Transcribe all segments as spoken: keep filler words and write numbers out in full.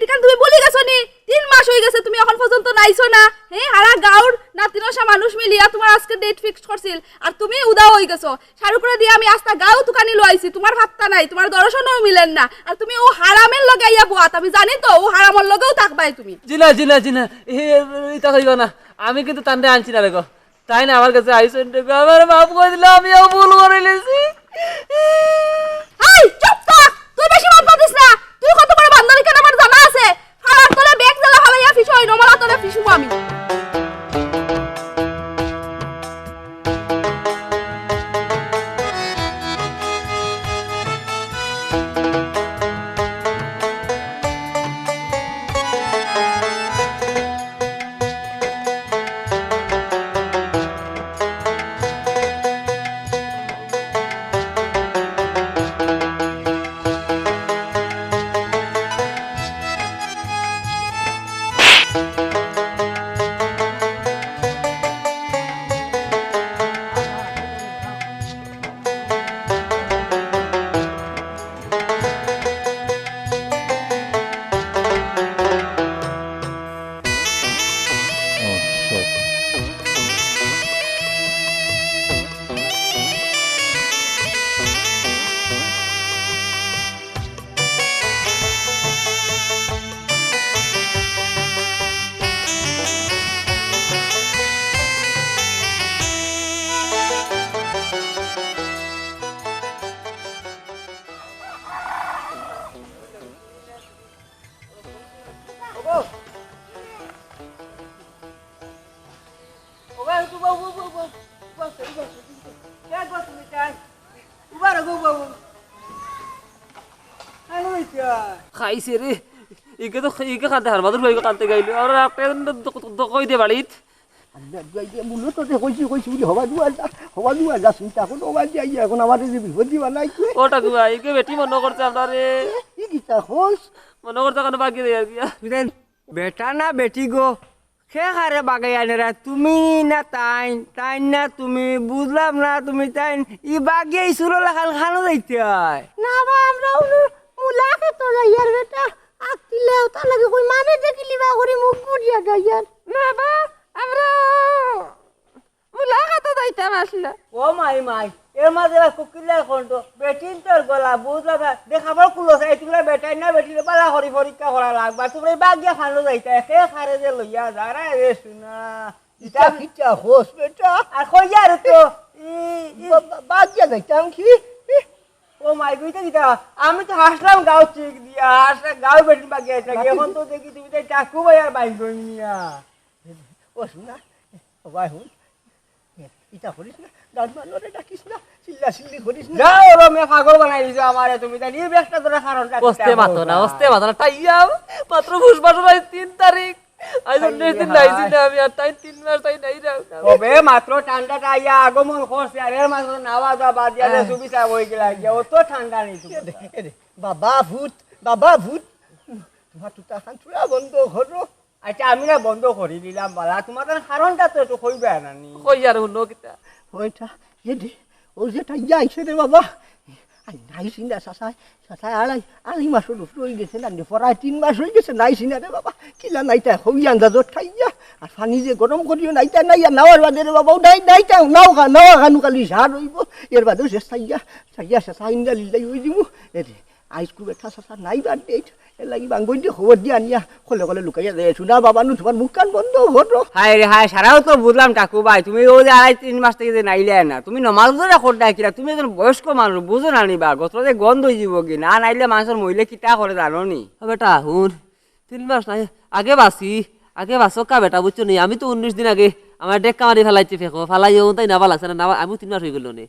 ইখান তুমি ভুলি গেছো নি? তিন মাস অই গেছে, তুমি অখন পর্যন্ত নাইছো না। হে, হারা গাঁওর নাতিনশা মানুষ মিলিয়া তুমার আজকে ডেট ফিক্সড করছিল, আর তুমি উধাও অই গেছো। শাহরুখরে দিয়া আমি আস্তা গাঁও তুকানি লইছি, তুমার পাত্তা নাই, তুমার দর্শনও মিলের না। আর তুমি অউ হারামের লগে আইয়া বওয়াত, আমি জানি তো, অউ হারামর লগেউ থাকবায় তুমি। জি না, জি না, জি না, এ, ইতা কইবা না, আমি কিন্তু তানরে আনছি না রে গো। তাইন আমার গেছে আইছইন রে গো, আমারে মাফ করি দিলাও, আমি অউ ভুল করিলিছি। এই, চুপ থাক! তুই বেশি মাত মাতিস না। তুই কত বড় বান্দর ইখান আমার জানা আছে। ফালার তলে বেগ জ্বালা ফালাইয়া ফিসো, অই নমলা তলে ফিসুমু আমি। খাইছে রে। ইগে তো, ইগে কান্দে, হারবাদুর ভাই ইগে কান্দতে গাইলো। আমরা আপনি দকই দে বাড়িত। আমরা দুয়াই দিয়া মূলত তো কইছি, কইছি বলে হবা দুয়ার যা, হবা দুয়ার যা, চিন্তা করো, হবা দিয়া ইয়া, এখন আমাদের যে বিপদ দিবা নাই তুই। ও ঠাকুমা, ইগে বেটি মনো করছে আমরারে। ই কিতা কস? মনো করছে কেন বাকি দেয় আর কি। বুঝলেন? বেটা না বেটি গো, খে খারে বাগাই আনেরা, তুমি না তাইন, তাইন না তুমি, বুঝলাম না তুমি তাইন, ই বাগিয়া ই চুরো লাখান খানো যাইতে হয়। না বা, আমরা উনুর মুলা খেতো যাইয়ার বেটা, আত্তিলে ওটা লাগে কই মানে দেখিলি বা করি মুখ গুড়িয়া যাইয়ার। না বা, আমরা মুলা খেতো যাইতাম আসলে। ও মাই মাই, এর মাঝে বা কুকিলের কণ্ঠ, বেটিন তোর গলা, বুঝ লাগা, দেখ আমার কুলো চাই, তোমরা বেটাই না বেটিন, বালা করি পরীক্ষা করা লাগবা, তোমরা এই বাগিয়া খানো যাইতা, একে খারে যে লইয়া যা, রে রে শুনা। ইটা কিতা হোস বেটা? আর কইয়ার তো, ই, ই, বা-, বা-, বাগিয়া যাইতাম কি? ই, ও মাই গো, ইটা কিতা? আমি তো হাসলাম গাঁও চিক দিয়া, হাসলাম গাঁও বেটিন বাগিয়া যাইতাম, এখন তো দেখি তুমি তাই টাকু ভাই আর বাইক নিয়া। ও শুনা, ও ভাই হুন, ইটা করিস না, দাদমানরে ডাকিস না, চিল্লা চিল্লি করিস না। যাও রে, মে পাগল বানাই দিছো আমারে তুমি, তাই এই ব্যস্ত তোরা কারণটা কিতা অস্তে মাতো না, কও? অস্তে মাতো না, তাই যাও, মাত্র ফুসফাস ভাই তিন তারিখ। আই জন্য দিন নাই, দিন আমি আর তাই তিন মাস তাই নাই যাও না। তবে মাত্র ঠান্ডাটা আইয়া আগমন করছে, আর এর মাঝে নাওয়া যাওয়া বাদ দিয়া হ্যাঁ। সুবিধা হয়ে গেল, আইয়া অত ঠান্ডা নেই তুমি। এ দে, এ দে, বাবা ভূত, বাবা ভূত, তোমার তুতা খান থুড়া বন্ধ করো। আচ্ছা, আমি না বন্ধ করি দিলাম বালা, তোমার কারণটা তো একটু কইবে না নি? কই আর হুনো কিতা? ওইটা, এ দে, ও যেটা ইয়া আইছে রে বাবা। আই, নাইছি না, চাচাই, চাচাই, আড়াই, আড়াই মাসর উপরে হয়ে গেছে না, প্রায় তিন মাস হয়ে গেছে, নাইছি না রে বাবা। কিলা নাইতা, হই আন্দাজত খাইয়া, আর পানি যে গরম করিও নাইতা, নাইয়া নাওয়ার বাদে রে বাবা, ও নাই, নাইতা, নাও খা, নাও খানু খালি সার হইব। এর বাদেও শেষ চাইয়া, চাইয়া শেষ আইন্দা লিল্লাই হয়ে দিব। এ রে, আইজ খুব একটা চাচা নাই বাদ দে, এর লাগি বাঙ্গই দিয়ে খবর দিয়ে আনিয়া, কলে কলে লুকাইয়া দেয়। শুনা বাবা নু, তোমার মুখখান বন্ধ করো। হায় রে হায়, সারাও তো বুঝলাম টাকু ভাই, তুমি ও যে আড়াই তিন মাস থেকে যে নাইলে না, তুমি নমাজ ধরে খোর ডাকিলা, তুমি একজন বয়স্ক মানুষ, বুঝো না নি বা, গতরে যে গন্ধ হয়ে যাবো কি, না নাইলে মানুষের মহিলা কিতা করে জানো নি? ও বেটা, হুন, তিন মাস নাই, আগে বাসি, আগে বাসো কা বেটা, বুঝছো নি? আমি তো উনিশ দিন আগে আমার ডেক্কা মারি ফালাইছি ফেকো, ফালাই ও তাই না ফালাছে না, না, আমিও তিন মাস হয়ে গেল নে।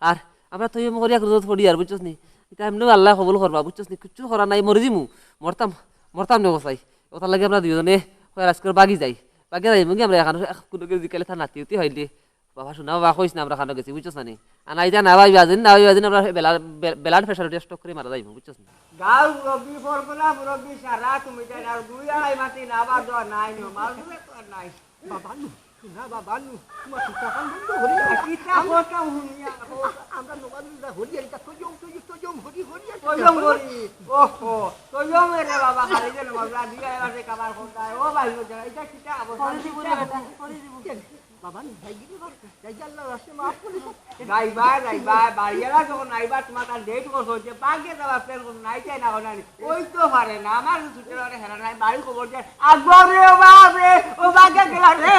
আর আমরা তো এম করিয়া রোজত পড়ি আর, বুঝছস নি? এটা এমনিও আল্লাহ কবুল করবা, বুঝছস নি? কিচ্ছু করার নাই, মরি যিমু, মরতাম, মরতাম নে গোসাই। ওটার লাগে আমরা দুইজনে কয় আজকে বাগি যাই, বাগি যাই, মুগি আমরা এখানে কোনো কেউ জিকালে তার নাতি উতি হইলে বাবা শুনা, বাবা কইস না, আমরা খানো গেছি, বুঝছস না নি? আর না, এটা না ভাই, বাজিন, না ভাই, বাজিন, আমরা বেলা-, বে-, বেলার প্রেশার উঠে স্ট্রোক করে মারা যাইব, বুঝছস না? গাঁও মুরব্বি, ফরফরা মুরব্বি, সারা তুমি তাই না, দুই আড়াই মাটি না, আবার দেওয়া নাই, নিয়ম, আর দূরে তো আর নাই। বাবা নু, না বাবা, নু, তোমার কিতা কাম বন্ধ করি না। আর কিতা কথা হুনিয়া? আমরা নমাজ রোজা করি, আর ইটা তজম, তজম, তজম, হরি, হরি, আর তজম করি। ওহো, তজম রে বাবা, খালি যে নমাজ রোজা দিয়া এবার যে কাবার করতায়। ও ভাই, ও যারা, ইটা কিতা অবস্থা? করি দিব রে বেটা, করি দিব। বাবা, নু, যাই গিরি বাবা, যাই গিরি, আল্লাহ রাস্তে মাফ করে দাও। যাইবা, যাইবা, বাড়িওয়ালা যখন আইবা, তোমার তার date করছো, যে বাগে যাওয়া plan করছো, নাই চাই না, না, ওই তো পারে না, আমার ছুটে পারে হেরা নাই, বাড়ি খবর দেয়, আগো রে, ও বাপ রে, ও বাগে গেলা রে।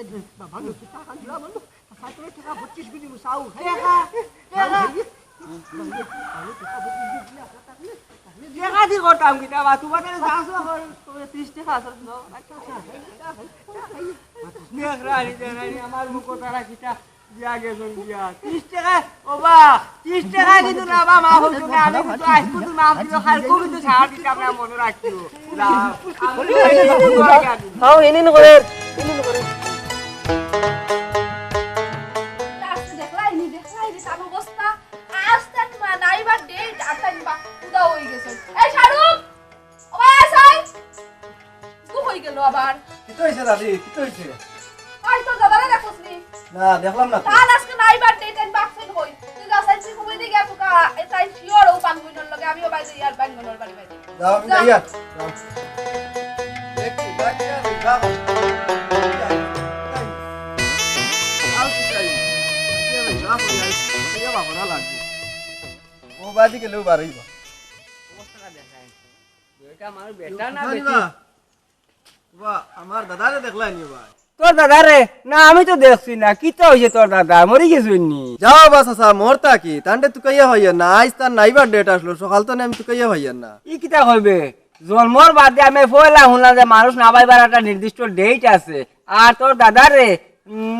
এ, এ, বাবা, নু, টাকা দিবা বন্ধু, সাত টাকা পঁচিশ মিনিট চাও, টাকা, টাকা। টাকা দি করতাম কিতা বা, তোমাদের যা আছে, আমার, তোমার ত্রিশ টাকা আছে, দাও। দেখরা, এই যে, এই, আমার মুখ তারা কিতা দিয়া গেছেন দিয়া। ত্রিশ টাকা, ও বা, ত্রিশ টাকা কিন্তু না বা, মা বলছো না, আমি কিন্তু আজ কিন্তু মাফ দিও, কালকেও কিন্তু ছাড় দিতাম না, মনে রাখিও। যাও, আমি খাও, এনে করে, এনে করে। আজকে দেখলাই নি, দেখলাই নি, তার অবস্থা। আজ তার মা নাইবার date, আর তার মা উদা হয়ে গেছে। এই শাহরুখ, ও ভাই, আয়, আয়। কই গেল আবার? কিতা হইছে দাদি? কিতা হইছে? ওই তোর দাদারে দেখছস নি? না, দেখলাম না তো। তার আজকে নাইবার date, আমি বাক্সে হই। তুই যা, সাইড থেকে কই দিয়ে গেছো কা? এ তাই শিওর ও পাঙ্গুইনর লগে, আমিও বাইরে ইয়ার পাঙ্গুইনর বাড়ি বাইরে। যাও, আমি যাই আর। যাও। দেখি, বাকি আর এই বাপ। যাও, কি চাই? বাকি আর এই বাপ, ওই আর এই বাপ ওরা লাগবে। ও বাদি গেলেও বারইবা। অবস্থাটা দেখায়। এটা আমার বেটা না বেটি? বা, আমার দাদারে দেখলাই নি ভাই? তোর দাদারে? না, আমি তো দেখছি না। কিতা হইছে তোর দাদা? মরি গেছইন নি? যাও বা চাচা, মরতা কি? তানরে তুকাইয়া পাইয়ার না। আইজ তার নাইবার date আসলো, সকাল তনে আমি তুকাইয়া পাইয়ার না। ই কিতা কইবে? জন্মর বাদে আমি পয়লা হুনলাম যে মানুষ নাবাইবার একটা নির্দিষ্ট date আছে। আর তোর দাদারে?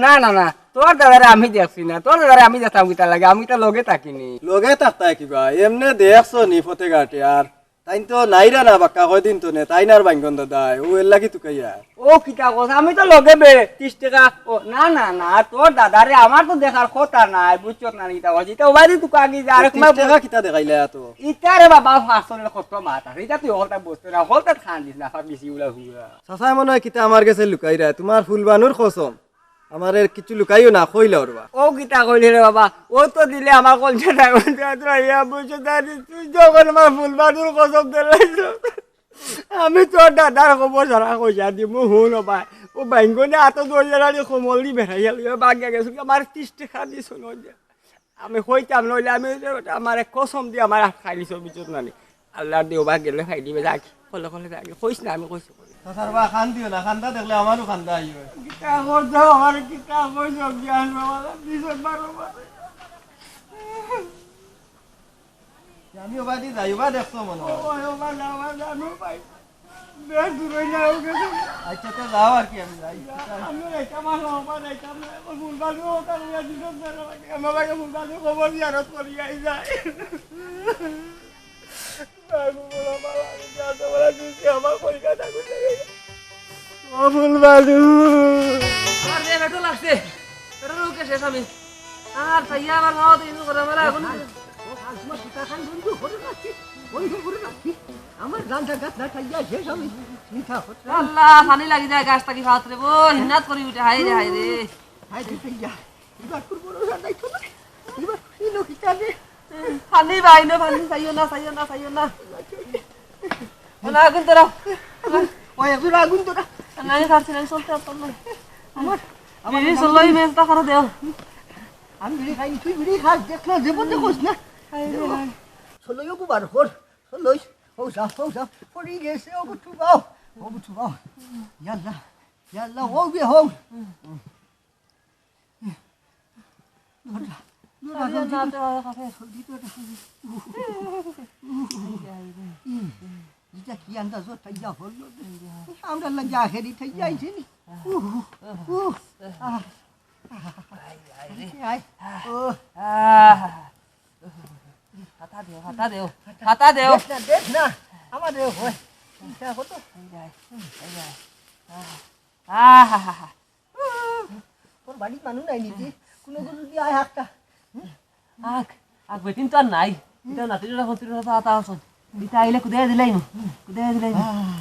না, না, না, তোর দাদারে আমি দেখছি না। তোর দাদারে আমি দেখতাম কিতা লাগে? আমি তো লগে থাকিনি। লগে থাকতায় কিবা? এমনে দেখছো নি পথে ঘাটে? আর তাইন তো নাইরা না বাক্কা কয়দিন তো নে, তাইন আর ভাঙ্গন দাদায়, ও এর লাগি তুকাইয়া। ও কিতা কস, আমি তো লগে বে, ত্রিশ টাকা। ও না, না, না, তোর দাদারে আমার তো দেখার কথা নাই, বুঝছত না নি কিতা কস? ইটা ওবাদি তুকা কি যা, আর ত্রিশ টাকা কিতা দেখাইলা এত? ইটা রে বাবা, ফাঁসনের কত মাত আছে, ইটা তুই হকলতা বুঝতে না, হকলতা খান দিস না, ফাঁক দিছি উলা হুয়া। চাচায় মনে হয় কিতা আমার গেছে লুকাইরা, তোমার ফুলবানুর কসম। আমারে কিছু লুকাইও না, কইলাও রে বা। ও কিতা কইলে রে বাবা? ও তো দিলে আমার কলজা ডায়মন্ড আত্রা ইয়া বুঝছো দাদি, তুই যখন আমার ফুলবানুর কসম দিলাইছো, আমি তোর দাদার খবর সারা কইয়া দিমু, হুন ও ভাই। ও বাইঙ্গনে আতো দরিয়ার আড়ি কমল দি বেড়াইয়া লইয়া বাগিয়া গেছো, আমার ত্রিশ টাকা দিছো নয় যে। আমি কইতাম, নইলে আমি আমার এক কসম দি আমার আত খাই দিছো, বুঝছত না নি? আল্লাহর দিও বা গেলে খাই দিবে, যাক, কলে কলে যাক, কইস না, আমি কইছি, কইস না। চাচার বা খান দিও না, খান্দা দেখলে আমারও খান্দা আইবে। কিতা কর দাও, আমার কিতা কইছ, জ্ঞান বাবা, দিছো বারো বার। আমি ওবাদি যাই, ওবা দেখছো মনে হয়। ও, ও, ওবা না, ওবা না, আমি ভাই। বেশ দূর হই না, ওকে। আচ্ছা, তো যাও আর কি, আমি যাই। আমি যাইতাম, আর ওবা যাইতাম না, এখন ফুলবাজু ওটা নিয়ে দিল, আমার ভাই ফুলবাজু খবর জিয়ারত করি আই যায়। ও ফুলবাজু। আমার যে পেটো লাগছে, পেটোর মুখে শেষ আমি। আর তাই আমার মা তো ইন্দু করে আমার এখন। ও, আর তোমার পিতা খান বন্ধু করে রাখছি, বন্ধু করে রাখছি। আমার গান জাগাত না খাইয়া শেষ আমি চিন্তা করতে। আল্লাহ, পানি লাগি যায় গাছ থাকি ফাত রে, বই, হিনাত করি উঠে, হায় রে, হায় রে। হায় রে, খাইয়া। এবার করবো না, আর যাইতো না। এবার কি লোক হিসাবে? পানি ভাই, না, পানি চাইও না, চাইও না, চাইও না। না, আগুন ধরাও। ওই, একটু আগুন ধরা। না, আমি পারছি না, আমি চলতে পারতাম না। আমার, আমার বিড়ি চললো, এই মেজটা করে দেও। আমি বিড়ি খাইনি, তুই বিড়ি খাস, দেখ না, দেবো, দেখোস না। হায় রে, হায়। চলো, ইয়ে, বার কর। চলো, হো যা, হো যা। পড়ি গেছে, ও বুঝু বাও। ও বুঝু বাও। ইয়াল্লা, ইয়াল্লা, ও বে, হো। আরে না, তো আর কাছে। ইটা কি আন্দাজ ও তাইয়া হলো? আমরা লাগি আখেরি তাইয়া আইছে নি? উহ, উহ, আহ। আয়, আয় রে। আয়। ও। আহ। হাতা দেও, হাতা দেও, হাতা দেও। দেখ না, দেখ না। আমার দেও হয়। ইটা কত? এই যায়, এই যায়। আহ। আহা হা হা। তোর বাড়িত মানুষ নাই নি? কোনো কিছু দিয়া আয় হাতটা। আক, আক বেটিন তো আর নাই। ইটা নাতি জোড়া ফতির কথা আতা আসুন। ইটা আইলে কুদাই দিলাই নু। কুদাই দিলাই নু। আহ,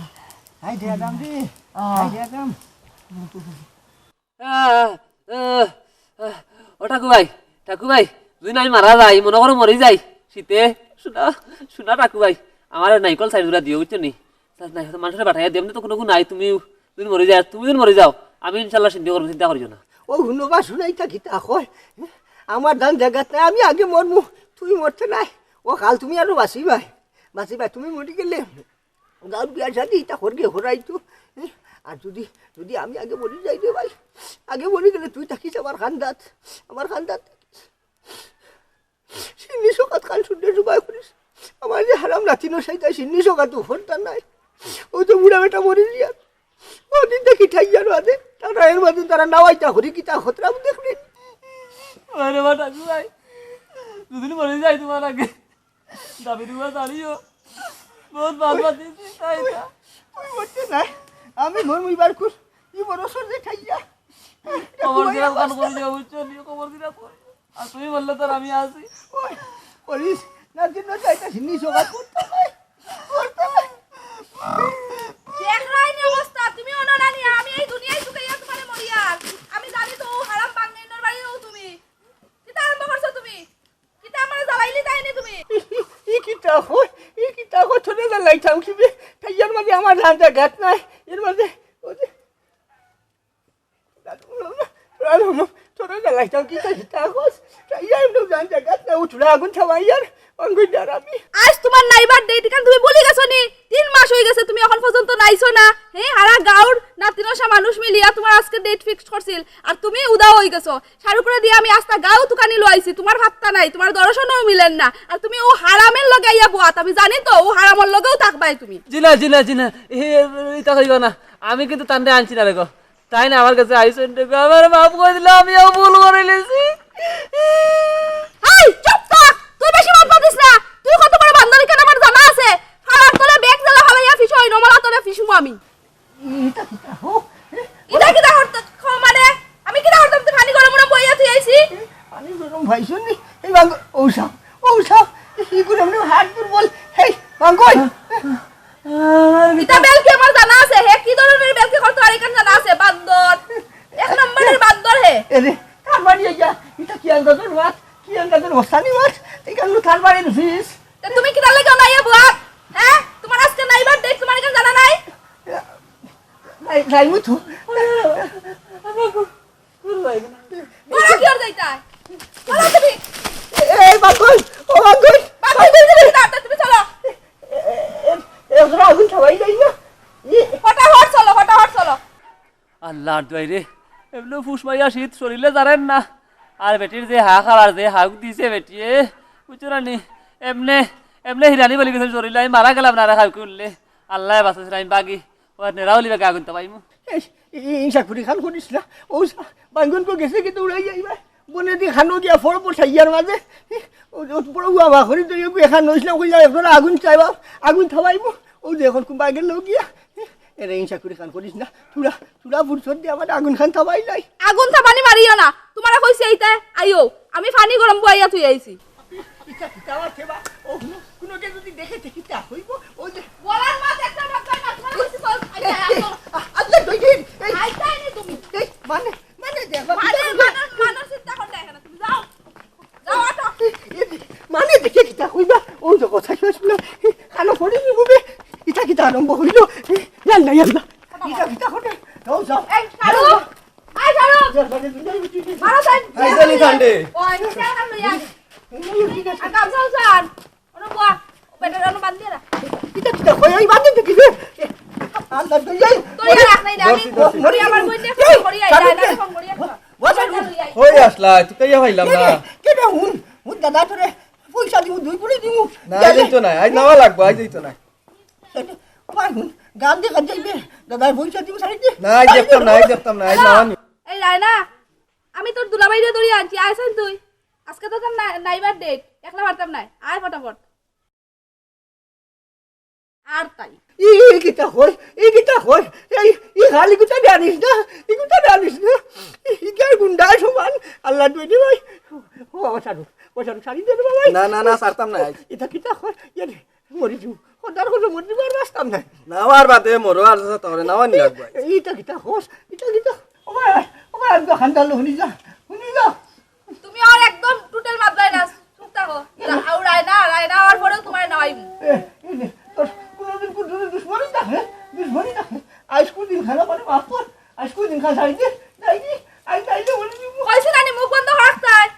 হাই দে আদাম রে। আহ। হাই দে আদাম। আহ, আহ, আহ, ও ঠাকু ভাই, ঠাকু ভাই, যদি আমি মারা যাই, মনো করো মরি যাই শীতে, শুনা, শুনা ঠাকু ভাই, আমার নাইকল সাইড গুলা দিও, বুঝছো নি? মানুষরে পাঠাইয়া দিও, এমনে তো কুনু কুনু নাই, তুমি যদি মরি যাও, তুমি যদি মরি যাও, আমি ইনশাল্লাহ চিন্তা করবো, চিন্তা করিও না। ও হুনো বা, শুনাইতা কিতা কয়? আমার ধান জাগাত নাই, আমি আগে মরমু, তুই মরতে নাই। ও কাল তুমি আরো বাঁচিবায়, বাঁচিবায়, তুমি মরি গেলে গাঁওর বিয়া শাদি ইতা করগে হরাই তো। আর যদি, যদি আমি আগে মরি যাই রে ভাই, আগে মরি গেলে তুই থাকিস আমার খান্দাত, আমার খান্দাত থাকিস। সিন্নি সকাত কান শুনতে জুবাই করিস। আমার যে হারাম নাতিনো সাইতা সিন্নি সকাত উঠতা নাই। ও তো বুড়া বেটা মরি গিয়া। ও দিন দেখি ঠাইয়ার মাঝে, তারা এর মাঝে তারা নাওয়াইতা হরি কিতা খতরা দেখলি। আরে বাটা জুবাই, দুদিন মরি যাই তোমার আগে। দাবি দুয়া দাঁড়িয়েও বহুত বাদ বাদ দিয়েছি, তাই না? তুই মরতে নাই, আমি মরমু ইবার খুশ। ই বড় সর্দে খাইয়া। কবর দিলাম, কান করে দিও, বুঝছো? নিয়ে কবর দিলাম। আর তুমি বললে তোর আমি আছি। ওই, করিস, না দিন না চাইতা সিন্নি সবার করতে নাই, করতে নাই। দেখরাই নি অবস্থা, তুমি অনো না নি, আমি এই দুনিয়ায় শুকাইয়া তোমারে মরিয়ার। আমি জানি তো, ও হারাম বাঙ্গাইনর বাড়িও তুমি। কিতা আরম্ভ করছো তুমি? কিতা আমারে জ্বালাইলি তাই নি তুমি? ই কিতা কয়? ই কিতা কয়? তোরে জ্বালাইতাম কি বে? তাই এর মাঝে আমার রান্দা গাত নাই। এর মাঝে, ওই যে, তোরে জ্বালাইতাম কি তাই কিতা কস? তাই এর মাঝে রান্দা গাত নাই। উঠুলা আগুন থামাই আর অঙ্গুই ডারাবি। আজ তোমার নাইবার ডেট, ইখান তুমি ভুলি গেছো নি? তিন মাস হই গেছে, তুমি এখন পর্যন্ত নাইছো না। হে, হারা গাঁওর নাতিনশা মানুষ মিলিয়া তোমার আজকে ডেট ফিক্সড করছিল, আর তুমি উদাও হই গেছো। শাহরুখরে দিয়া আমি আস্তা গাঁও তুকানি লইছি, তোমার ভাত্তা নাই, তোমার দর্শনও মিলেন না। আর তুমি ও হারামের লগে আইয়া বওয়াত, আমি জানি তো, ও হারামর লগেও থাকবাই তুমি। জি না, জি না, জি না, এ, এ, ইতা কইবা না। আমি কিন্তু তানরে আনছি না রে গো। তাইন আমার কাছে আইছইন রে গো, আমারে মাফ করি দিলে, আমি ও ভুল করি লিছি। এই, চুপ থাক, তুই বেশি মাত মাতিস না। তুই কত বড় বান্দর ইখান আমার জানা আছে। ফালার তলে ব্যাগ জ্বালা ফালাইয়া ফিসো, ওই নমলা তলে ফিসমু আমি। ইটা কিতা হো? ইটা কিতা করতে খো মানে? আমি কিতা করতাম? তুই পানি গরম গরম বইয়া তুই আইছি। পানি গরম ভাইছনি? এই বাঙ্গ, ঔষা, ঔষা, কি করে আমি হাত দুর্বল। হেই, বাঙ্গই। ইটা বেলকি আমার জানা আছে। হে কি ধরনের বেলকি করতে পারে ইখান জানা আছে? বান্দর। এক নম্বরের বান্দর হে। এরে, তার বাড়ি আইয়া, ইটা কি আন্দাজের মাছ? কি আন্দাজের হসানি মাছ? ইখান তার বাড়ির ফিস। তে তুমি কিতার লাগি অনাইয়া বুয়াত? হ্যাঁ? তোমার আজকে নাইবার ডেট, তোমার ইখান জানা নাই? নাই, নাই, মুথু। বড় কি আর যাইতাই? বড় তুমি। এই, বাঙ্গই, ও বাঙ্গই। বাঙ্গই, তুমি, তুমি, তুমি চলো। এ, এ, এ, এ, আগুন খাওয়াই যাই না। ই। ফটাফট চলো, ফটাফট চলো। আল্লাহর দোয়াই রে, এমনে ফুস মাইয়া শীত শরীরে জারের না। আর বেটির যে হাক আর যে হাউক দিছে বেটিয়ে, বুঝছো না নি? এমনে, এমনে হিরানি বলি গেছে শরীরে, আমি মারা গেলাম না রে হাউকে উঠলে। আল্লায় বাঁচাইছে, আমি বাগি। ও নেরাও লিবে আগুন তো পাইমু। এই, এই, এই চাকুরি খান করিস না। ও সা-, বাঙ্গন কো গেছে কি দৌড়াই যাইবা? বনে দি খানো গিয়া ফড় পড় সাইয়ার মাঝে। ও, ও বড় উয়া বা করি তো এগু এখান নইস না কইলা, এখন আগুন চাইবা, আগুন থামাইবো। ও যে এখন কুম্বা আগে লোক গিয়া। এরে ইনসা করি খান করিস না। তুরা, তুরা ফুরসত দিয়া আমার আগুন খান থামাই নাই। আগুন থামানি মারিও না। তোমারে কইছি এইটা আইও। আমি পানি গরম বইয়া থুই আইছি। ইচ্ছা কিতা আছে বা? ও কোনো, কোনো কে যদি দেখে, দেখি তা হইব। ও যে বলার মাত একটা মাত কয় না, তোমার কিছু কল খাই যায়, আসো। আ-, আল্লাহ দই দিন। এই, আইতাই নি তুমি। এই, মানে, মানে, দেখো, মানে, কিতা হইল? মানে, মানসিকতা করলে এখানে, তুমি যাও। যাও, আটো। এই, মানে, দেখে কিতা হইবা? ও যে কথা শেষ না। কানো পড়ি নি বুবে? ইটা কিতা আরম্ভ হইল? এই, ইয়াল্লা, ইয়াল্লা। ইটা কিতা ঘটে? যাও, যাও। এই, শাহরুখ। এই, শাহরুখ। যাও, যাও, যাও, যাও, যাও। মারো, সাইড। এই, চলি কাণ্ডে। ওই, নিচে এখন লইয়া। আর গামছা উছান। ওনো বুয়া, বেটার ওনো বান্ধিয়া রাখ। ইটা কিতা কয়? এই বান্ধে দেখি রে। আল্লাহ, তুই এই। তোর ইয়ার রাখ নাই, আমি। ধরছি, ধরছি। মরি আমার বইন দেখো, এই, মরি আই, চাবি দে। ফোন মরি আই। বস, বস। কই আসলা? তুই কইয়া পাইলাম না। কে রে? হুন, হুন দাদা তোরে পয়সা দিমু, দুই পুরি দিমু। না, আজ যাইতো না, আজ নেওয়া লাগবো, আজ যাইতো না। ও ভাই, হুন, গান দে, গান যাইবে। দাদা পয়সা দিমু, সারি দে। না, আজ দেখতাম না, আজ দেখতাম না, আজ নেওয়া নি। এই রায়না, আমি তোর দুলাভাইরে ধরি আনছি, আয় সাইন তুই। আজকে তো তোর না-, নাইবার ডেট, একলা পারতাম নায়। আয় ফটাফট। আর তাই। ই, ই কিতা কয়? ই কিতা কয়? এই, ই খালি গুতা জানিস না? ই গুতা জানিস না? ই, ই কি আর গুন্ডা সমান? আল্লাহ দুই দি ভাই। ও বাবা, সারু, ও সারু, সারি দে রে বাবা। না, না, না, ছাড়তাম না। ইটা কিতা কয়? ইয়ে রে, মরি যাবো। খোদার কথা মরি যাবো, আর বাঁচতাম না। না, আর বাদে মরো, আর তাহলে নাওয়া নি লাগবে। ইটা কিতা কয়? ইটা কিতা? ও ভাই, আর তো খান্দালো, হুনি যা, হুনি যা। তুমি আর একদম টোটাল মাতবায় না, চুপ থাকো। আউ রায়না, রায়না আওয়ার পরেউ তুমারে নেওয়াইমু। এ, এই নে, তোর কোনোদিন কোনোদিন দুশমনি থাকে, দুশমনি থাকে। আইজকুর দিন খান আমারে মাফ কর, আইজকুর দিন খান ছাড়ি দে, ছাড়ি দে, আই তাইলে বলে দিব। কইছি না নি মুখ বন্ধ রাখতায়।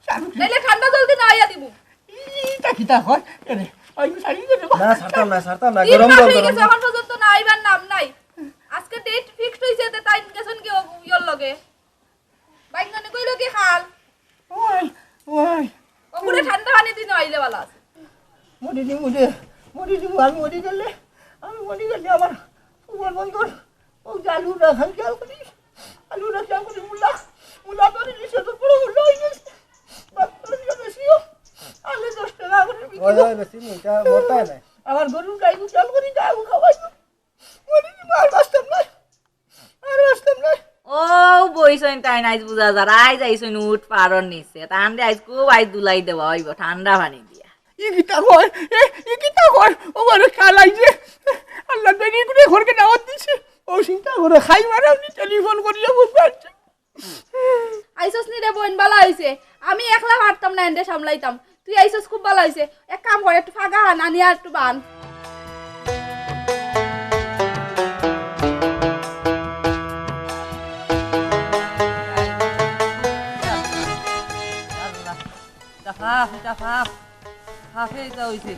শাহরুখ। নাইলে ঠান্ডা জলদি না আইয়া দিমু। ইটা কিতা কয়? এ রে, আই ছাড়ি দে রে বা। না, ছাড়তাম না, ছাড়তাম না, তিন গরম মাস জল, হয়ে গরম গেছে, জল। এখন পর্যন্ত না আইবার নাম নাই। আজকে ডেট ফিক্সড হইছে, তে তাই গেছেন কি ও-, ইয়র লগে? বাইক নানি কইলো কি খাল? ওই, ওই। ওগুলো ঠান্ডা পানি দিন আইলে ভালো আছে। মরি দিমু রে, মরি দিমু, আমি মরি গেলে, আমি মরি গেলে আমার সুবল বন্দর, ও যে আলু রাখান খেয়াল করি, আলু রাখান করি, মুলা, মুলা ধরে দিছে, তো বড় মুলা হয়ে গেছে। বাপ করে দিয়ে বেশিও, আলে দশ টাকা করে বিক্রি। ওই, ওই, বেশি মুটা মোটা নাই। আমার গরুর গাই খেয়াল করি, গাই খাওয়াই। মরি দিমু, আর বাঁচতাম না। আর বাঁচতাম না। ও বইছইন তাইন আইজ বুঝা যার, আইজ আইছইন উঠ পারর নিচে। তানরে আইজ খুব আইজ দুলাই দেওয়া অইবো ঠান্ডা পানি দিয়া। ই কিতা কয়? এ, ই কিতা কয়? ও বারে খালাই যে। আল্লাহ দেরি করে ঘরকে দাওয়াত দিছে। ও চিন্তা করে খাই মারা উনি টেলিফোন করিয়া বুঝতে পারছে। আইসস নি রে বইন, বালা অইছে। আমি একলা পারতাম না এনরে সামলাইতাম। তুই আইসস খুব বালা অইছে। এক কাম কর, একটু ফাগা হান, আনিয়া একটু বান। আল্লাহ, ইটা ফাফ, ইটা ফাফ। ফাফে ইটা অইছে।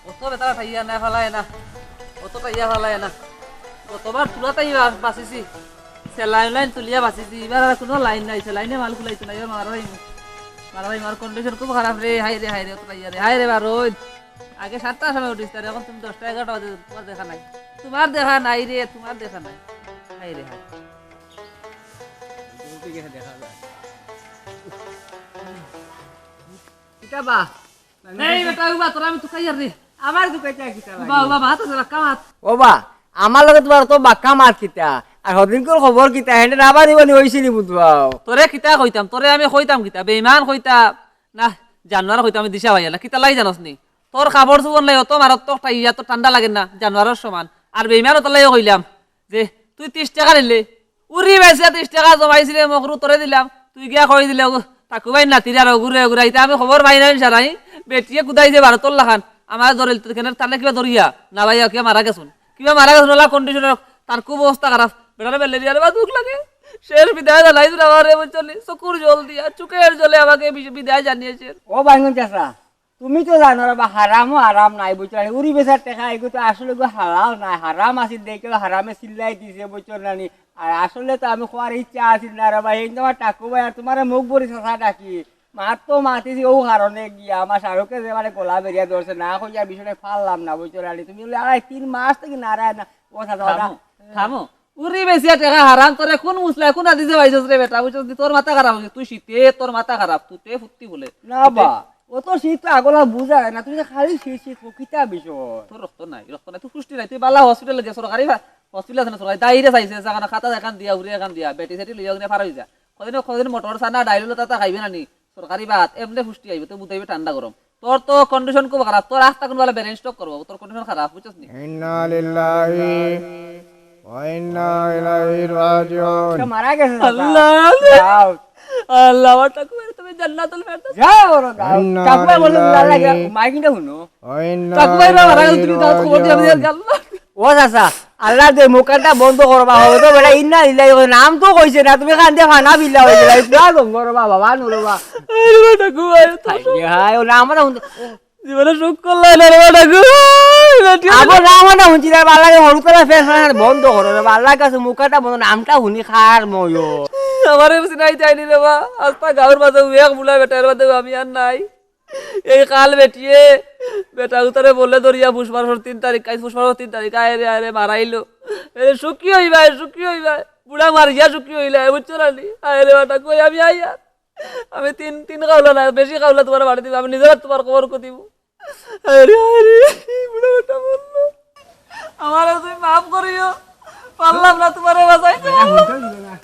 অত বেটা ঠাইয়া না ফালায় না। অত ঠাইয়া ফালায় না। অতবার তুলাতাই বা-, বাঁচিছি। সেলাইন লাইন তুলিয়া বাঁচিছি। ইবার আর কুনু লাইন নাই। সেলাইনে মাল খুলাইতো না। ইবার মারা ভাই, মারা ভাই, আমার কন্ডিশন খুব খারাপ রে। হায় রে, হায় রে, অত ঠাইয়া রে। হায় রে বারইন। আগে সাতটার সময় উঠিস, তার এখন তুমি দশটা এগারোটা বাজে, তুমার দেখা নাই। তুমার দেখা নাই রে, তুমার দেখা নাই। হায় রে, হায়। দেখা যায়। কিতা বা? এই বেটা, উবা, তোরা আমি তুকাইয়ার রে। আমার তুকাইতে কিতা লাগে? উবা, উবা, মাত আছে, বাক্কা মাত। ও বা, আমার লগে তুমার অত বাক্কা মাত কিতা? আর হদিনকুর খবর কিতা? হেন্ডে না বাড়ি বানি অইছে নি বুঝবাও। তোরে কিতা কইতাম? তোরে আমি কইতাম কিতা? বেইমান কইতাম না, জানোয়ার কইতাম, আমি দিশা পাইয়ার না। কিতা লাগি জানোস নি? তোর কাপড় চুপড় নাই, অত মারাত্মক ঠাইয়া, তোর ঠান্ডা লাগে না, জানোয়ারর সমান। আর বেইমান অত লাগিও কইলাম যে তুই তিরিশ টেকা নিলে, উরি বেশি তিরিশ টেকা জমাইছিলে মকরু তোরে দিলাম, তুই গিয়া কই দিলে, ও, ঠাকু ভাই নাতিরে আর ওগুরে ওগুরে, ইতা আমি খবর পাই না সারাই, বেটিয়ে কুদাই যে ভারতর লাখান, আমার ধরে তো কেন তাহলে কিবা ধরিয়া, না ভাই, কিবা মারা গেছুন, কিবা মারা গেছুন, ওলা কন্ডিশন, তার খুব অবস্থা খারাপ, বেটারে বেলে দিয়ে বা দুঃখ লাগে, শেষ বিদায় জানাই দিল আমারে, বুঝছো নি? চকুর জল দিয়া, চোখের জলে আমাকে বি-, বিদায় জানিয়েছে। ও বাইঙ্গন চাচা, তুমি তো জানো রে বা, হারামও হারাম নাই, বুঝছো না? উরি বেচার টেকা, এগু তো আসলে গো হালাল নাই, হারাম আছিল দেখে হারামে চিল্লাই দিছে, বুঝছো না নি? আর আসলে তো আমি খোয়ার ইচ্ছা আছিল না রে বা, এই তো আমার ঠাকু ভাই আর তুমারে মুখ ভরি চাচা ডাকি। মাত তো মাতিছি, ও কারণে গিয়া আমার শাহরুখে যে মানে গলা বেরিয়া ধরছে, না কইয়া বিষয়টা পারলাম না, বুঝছো না নি? তুমি বলে আড়াই তিন মাস থেকে নারায় না, ও চাচা, থামো, থামো। উরি বেশি টেকা হারাম, তোরে কোন মুসলায়, কোন হাদিসে পাইছস রে বেটা, বুঝছস নি? তোর মাথা খারাপ অইছে, তুই শীতে, তোর মাথা খারাপ, তুই তে ফুত্তি বলে। না তুই তে বা, ও তো শীত তো আগলা বুঝা যায় না, তুই তো খালি শীত, শীত, ও কিতা বিষয়? তোর রক্ত নাই, রক্ত নাই, তুই পুষ্টি নাই, তুই বালা হসপিটালে যা, সরকারি বা-, হসপিটাল আছে না, সরকারি, দাইরে চাইছে, যেখানে খাতা এখান দিয়া, উড়ে এখান দিয়া, বেটি সেটি লইয়া ওখানে ফারা হয়ে যা। কদিন, কদিন মটর চানা, ডাইল হলো, তাতা খাইবে না নি? সরকারি ভাত, এমনে পুষ্টি আইবে, তো বুঝাইবে ঠান্ডা গরম। তোর তো কন্ডিশন খুব খারাপ, তোর আস্তা কোন বেলা ব্রেন স্ট্রোক করবো, তোর কন্ডিশন খারাপ, বুঝছস নি? ইন্না লিল্লাহি ওয়া ইন্না ইলাইহি রাজিউন। তো মারা গেছে দাদা। আল্লাহ। যাও। আল্লাহ, আমার ঠাকুর, তুমি জান্নাতুল ফেরদাউস। যাও ওরা যাও। ইন্না ঠাকুর বলে, লিল্লাহি। আল্লাহ লাগে, মাইকিংটা শুনো। ওই না, ঠাকুর ভাই, না, বাবা, না, তুমি তাও খবর দিয়ে আমাদের গেল। ও চাচা, আল্লাহ দে, মুখটা বন্ধ করো, বাবা, ও তো বেটা ইন্না লিল্লাহি কইছে, নাম তো কইছে না, তুমি কান দিয়া ফানা বিল্লা হয়ে গেলা, ইন্না বন্ধ করো, বাবা, বাবা, নুরো, বাবা। আরে বেটা, ঘুমায় তো। হায় রে হায়, ও নাম না হুন-, জীবনে সুখ করলাই না রে বেটা, ঘুমায়, বেটা। আবো নাম না হুনছি না, বাবা, লাগে হরুতলা ফেস না, বন্ধ করো রে, বাবা, আল্লাহর কাছে মুখটা বন্ধ, নামটা হুনি খার ময়ো। আমারে বুঝি নাই যায়নি রে বাবা, আস্তা গাঁওর মাঝে এক বুলা বেটার মাঝে আমি আর নাই। এই কাল বেটিয়ে, বেটা উতারে বলে ধরিয়া পুষ মাসর তিন তারিখ, কাইল পুষ মাসর তিন তারিখ, আয় রে, আয় রে, মারাইলো। এ সুখী হইবা, এ সুখী হইবা। বুড়া মারিয়া সুখী হইলা, বুঝছো না নি? আয় রে বেটা, কই আমি আই আর? আমি তিন, তিন খাওলা না, বেশি খাওলা তুমার বাড়ি দিবো, আমি নিজের তুমার খবর কো দিবো। আয় রে, আয় রে, বুড়া বেটা বললো। আমারে তুমি মাফ করিও, পারলাম না তুমারে বাঁচাইতে, পারলাম না।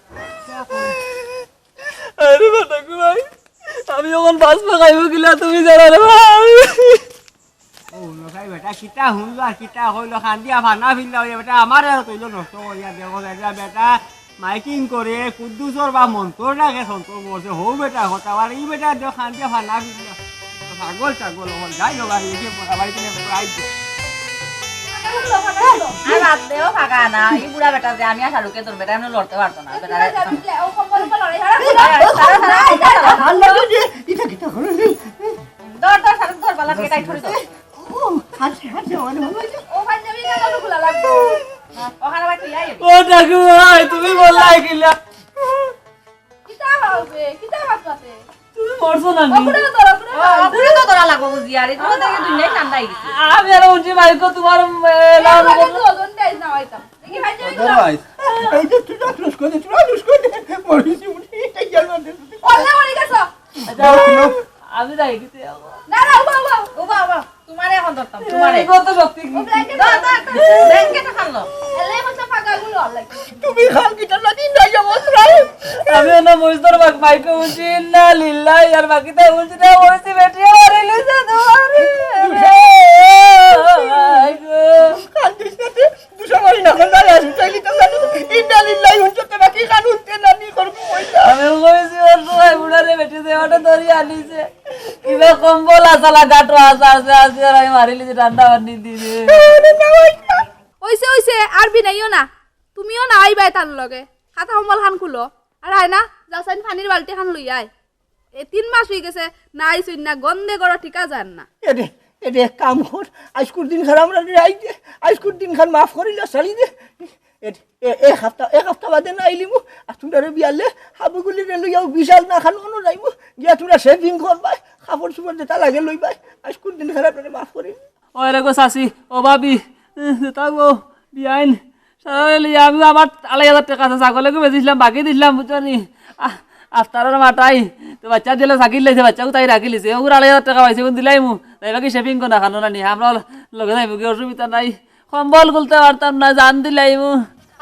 আরে বেটা গো ভাই, আমি এখন বাঁচবো খাইবো কিলা তুমি জানো রে ভাই। ও, নখাই বেটা, কিতা হুনলো আর কিতা কইলো, কান্দিয়া ফানা ফিল্লা হইয়া বেটা, আমারে আর কইলো নষ্ট করিয়া দেবো বেটা, বেটা। মাইকিং করে কুদ্দুসর বা মন্তর নাকি সন্তর করছে, হউ বেটা কথা, আর ই বেটা যে খান দিয়া ফানা বিল্লা। পাগল টাগল হল, যাই হোক, আর এই যে মোটামুটি তুমি একটু আইছো। আর বাদ দেও, ফাঁকা না। এই বুড়া বেটা যে আমি আর শাহরুখে তোর বেটা এমনি লড়তে পারতো না। বেটা রে। ও কম্বল উপর লড়াই ছাড়া। ছাড়া, ছাড়া, ছাড়া। ঠান্ডা করে দে, এটা কিতা করে নি? ধর, ধর, শাহরুখ ধর, বালা দিয়ে টাইট করে ধর। ও, হাসি, হাসি, আমার ভালো লাগে। ও পাঞ্জাবি না, কত খোলা লাগবে? ওখানে আবার কি লাগে? ও ঠাকুমা, তুমি বললাই কিলা? কিতা হবে? কিতা ভাবতাছে? তুমি মরছো না নি? ওপরে তো ধরো, ওপরে ও, ধরো। ওপরে তো ধরা লাগবো বুঝি, আর এই তো দেখে দুনিয়াই ঠান্ডা হয়ে গেছে। আমি আর উঠি ভাই গো, তোমার, এ, লাল ওখানে তো ওজন দেয় না হয়তো। দেখি ভাই, যাবি ধরো তো? আইস। এই যে তুই আটুস করে, তুই আটুস করে, মরিস উঠি, এটা গেল না। ওল্লা মরে গেছো। আচ্ছা, আমি যাই দিতে যাবো। না, না, উবা, উবা, উবা, উবা। তোমারে এখন ধরতাম, তোমারে। এই কত শক্তি কি? ও ব্ল্যাঙ্কেট ধর, ধর, ধর। ব্ল্যাঙ্কেট খান লো। এলে মতো ফাঁকাগুলো আর লাগে। তুমি খান কিটা না দিন নাই যাবো, তোরা। আমি না মরিস তোর বাক মাইকে উঠি, ইন্না লিল্লাহি, আর বাকিটা উঠি না, মরিস বেটিয়ে মারি লিছে তোমারে। মাই গো। কান্দিস না রে। দুশো বাড়ি না, কোন জায়গায় আছে? তাই লিখতে জানো? ইন্না লিল্লাহি হুনছো তো নাকি? কানুন তে নানি করবো ওইটা। আমি কইছি, ওর সবাই বুড়ারে বেটি দে, ওটা ধরি আনিছে। কিবা কম্বল আছালা, গাটো আছা আছে, আছে, আর আমি মারিলিছি ঠান্ডা পানি দিবে। আরে না, ওইটা। ওইছে, ওইছে, আর বিনাইও না। তুমিও না আইবায় তার লগে। খাতা কম্বল খান খুলো। আর আয় না, যা চাইন পানির বালতি খান লই আয়। এ তিন মাস হই গেছে, না আইছইন না, গন্ধে গড় ঠিকা যার না। এরে, এরে, এক কাম কর, আইজকুর দিন খান আমরা রাই দে, আইজকুর দিন খান মাফ করিলে ছাড়ি দে। এ, এ, এক হাপ্তা, এক হাপ্তা বাদে না আইলিমু, আর তোমরা রে বিয়ালে হাবুগুলি রে লইয়াও বিশাল না খান অনু যাইমু, গিয়া তোমরা shopping করবায়, কাপড় চোপড় যেটা লাগে লইবায়, আইজকুর দিন খান আপনারে মাফ করি। ওই রে গো চাচি, ও ভাবি, তা গো, বিয়াইন, সারা লিয়া আমি আমার আড়াই হাজার টাকা আছে, ছাগলে গো বেচিছিলাম, বাকি দিছিলাম, বুঝছো নি? আ-, আফতারর মাটাই, তো বাচ্চা দিলে চাকরি লাইছে, বাচ্চা কোথায় রাখিলিছে, ওগুলো আড়াই হাজার টাকা পাইছে, কোন দিলাইমু? তাই বাকি shopping কোনা খানো না নি, আমরা লগে যাইমু, কি অসুবিধা নাই। কম্বল খুলতে পারতাম না, জান দিলাইমু।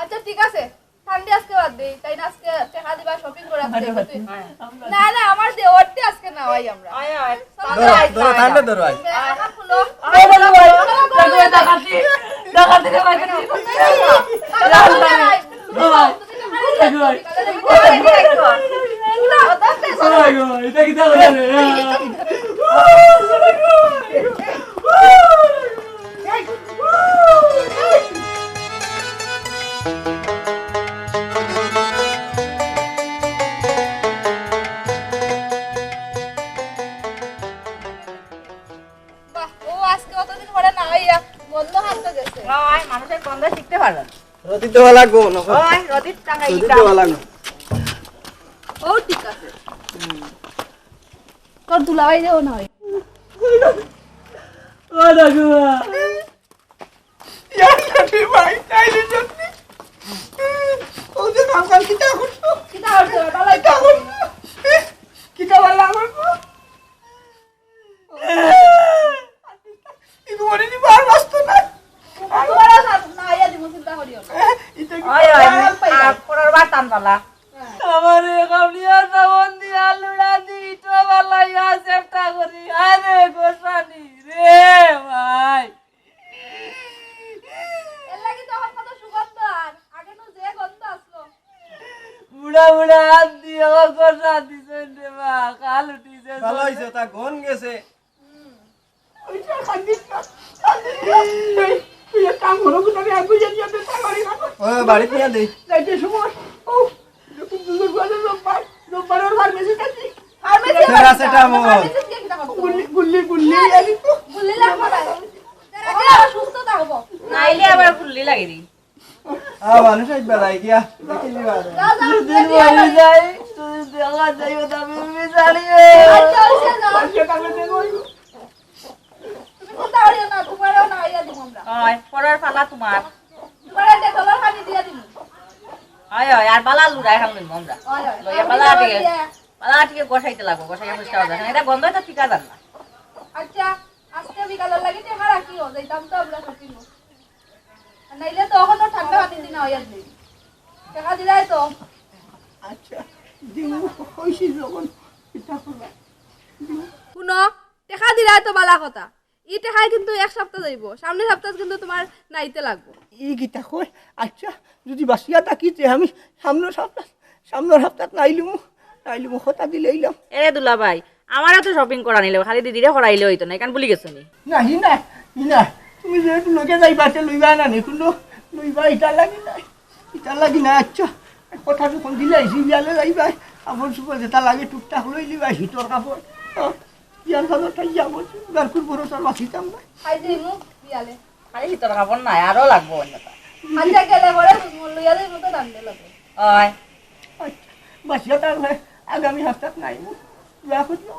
আচ্ছা, ঠিক আছে, ঠান্ডা আজকে বাদ দেই, তাই না? আজকে টাকা দিবা, shopping করা আজকে। না, না, আমার দেওয়ারটি আজকে না, ওই আমরা। আয়, আয়। চলো, ধরো, আয়, ধরো, আয়, ঠান্ডা আয়। ধরো, আয়। আয়, আয়। আয়, আয়, আয়। ডাকাতি, ডাকাতি, ডাকাতি। বাহ, ও আজকে অতদিন পরে না আইয়া গন্ধ হানতে গেছে। ওই, মানুষের গন্ধ শিখতে পারবে না। রোদি দেওয়া লাগবো, নকল। ওই, রোদি টাঙাই রোদি দিতাম। দেওয়া লাগবো। ও ঠিক আছে। তোর দুলাভাই দেও না হয়। ও ঠাকুমা। ইয়ার লাঠি ভাই, তাই রে সত্যি। ও যে কাম কাল কিতা করছো? কিতা করছো? বালা কিতা করছো? কিতা বালা করছো? ইগু মরে নি বার বাঁচতো না। তোমার আর না, না, আইয়া দিব, চিন্তা করিও না। ইটা কি ওই, ওই, আর পাইবা? আর পরের বার টান বালা। আমারে কামড়িয়া সাবন দিয়া লুড়া দি, ইটো বালা ইয়া চেষ্টা করি। আরে গোসানি রে ভাই। এর লাগি তো এখন কত সুগন্ধ আর আগে নু যে গন্ধ আসলো। বুড়া বুড়া হাত দিয়ে আমার গোসা দিছেন রে মা, কাল উঠিছে। ভালো হইছে, তা গন গেছে। ওই যে কান্দিস না, কান্দিস না। এই, তুই এক কাম করো, কোথায় আমি বুঝে নিয়ে আসতে পারি না। ও, বাড়িত নিয়া দেই। যাইতে সময়, ও, দুজন বলে রোববার, রোববার ওর ফার্মেসি যাচ্ছি। Pharmacy paracetamol. ফার্মেসি গিয়ে কিতা করতো? গুল্লি, গুল্লি, গুল্লি, এই তো। গুল্লি লাগবো না। তারা আবার সুস্থ থাকবো। নাইলে আবার গুল্লি লাগে রে। আ, মানুষ এক বেলায় গিয়া, দেখি নি বাবা। যাও, যাও, দুদিন যাও, বাড়ি যাও। যাই, দুদিন দেখা যাই, ওটা আমি, আমি জানি না। আচ্ছা, আচ্ছা, যাও। আচ্ছা, তাহলে দেখো। তুমি চিন্তা করিও না, তোমারও না, ইয়া দিব আমরা। হয়, পরের পালা তোমার। তোমার একটা কলার পানি দিয়া দিব। হয়, হয়, আর বালা লুড়াই খান লইব আমরা। হয়, হয়। লইয়া আর বালা লুড়াই আটিকে, দিয়া। বালা আটিকে গোসাইতে লাগবো, গোসাইয়া পরিষ্কার হয়ে যায়। এটা গন্ধ তো ঠিক আছে না। আচ্ছা, আজকে বিকালের লাগি টেকা রাখিও, যাইতাম তো আমরা shopping-ও। আর নাইলে তো এখনো ঠান্ডা পানি দিনা হইয়া দিই। টেকা দিলাই তো। আচ্ছা, দিমু কইছি যখন, কিতা করবা? দিমু। শুনো, টেকা দিলাই তো বালা কথা। ই টেকায় কিন্তু এক সপ্তাহ যাইব, সামনের সপ্তাহ কিন্তু তোমার নাইতে লাগবো। ই কিতা কয়? আচ্ছা, যদি বাঁচিয়া থাকি তে আমি সামনর হাপ্তাত, সামনর হাপ্তাত নাইলিমু, নাইলিমু কথা দিলাইলাম। এরে দুলাভাই, আমারও তো শপিং করানি লাগবো, খালি দিদিরে করাইলে অইতো না, ইখান ভুলি গেছো নি? না, হি না, হি না, তুমি যেহেতু লগে যাইবা, তে লইবা না নি, কুনু লইবা, ইটা লাগি না, ইটা লাগি না। আচ্ছা, কথা যখন দিলাইছি, বিয়ালে যাইবা, কাপড় চোপড় যেটা লাগে টুকটাক লইলিবা, শীতর কাপড়। হ্যাঁ, বিয়ার বাজারটা ইয়া বলছি, বেরকুর ভরসার বাঁচিতাম না। আই যে মুখ বিয়ালে। খালি শীতর কাপড় নাই, আরো লাগবো অন্যটা। আচ্ছা, গেলে পরে লইয়া যাইব তো দাম দিয়ে লাগবে। ওই আচ্ছা, বাঁচিয়া থাকলে আগামী হাপ্তাত নাইমু, দোয়া করিও।